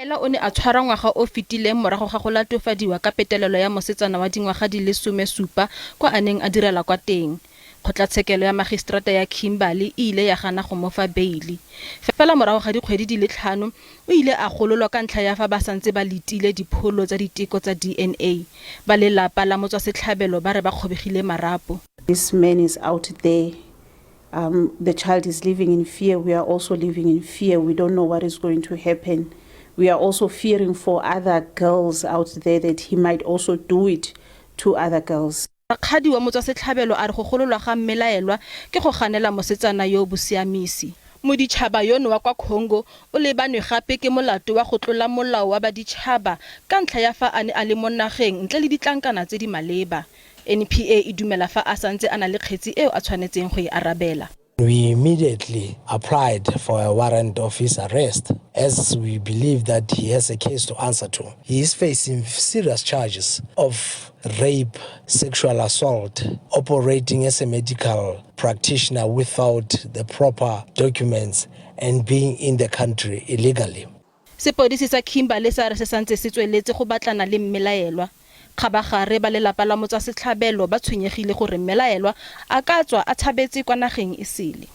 Mmelaelwa o ne a tshwarwa ngwaga o o fetileng morago ga go latofadiwa ka petelelo ya mosetsana wa dingwaga di le 17 kwa a neng a direla kwa teng. Kgotlatshekelo ya Magiseterata ya Kimberley e ile ya gana go mo fa beili. Fela morago ga dikgwedi di le tlhano, o ile a gololwa ka ntlha ya fa ba santse ba letile dipholo tsa diteko tsa DNA. Ba lelapa la motswasetlhabelo ba re ba kgobegile marapo. This man is out there. The child is living in fear. We are also living in fear. We don't know what is going to happen. We are also fearing for other girls out there, that he might also do it to other girls. Rakgadi wa motswasetlhabelo a re go gololwa ga mmelaelwa ke go ganela mosetsana yo bosiamisi. Moditšhaba yono wa kwa Congo o lebanwe gape ke molato wa go tlola molao wa baditšhaba ka ntlha ya fa a ne a le mo nageng ntle le ditlankana tse di maleba. NPA e dumela fa a santse a na le kgetsi eo a tshwanetseng go e arabela. We immediately applied for a warrant of his arrest, as we believe that he has a case to answer to. He is facing serious charges of rape, sexual assault, operating as a medical practitioner without the proper documents, and being in the country illegally. Sepodisi sa Kimberley sa re se santse se tsweletse go batlana le mmelaelwa. Kgabagare ba lelapa la motswasetlhabelo ba tshwenyegile gore mmelaelwa a ka tswa a tshabetse kwa nageng e sele.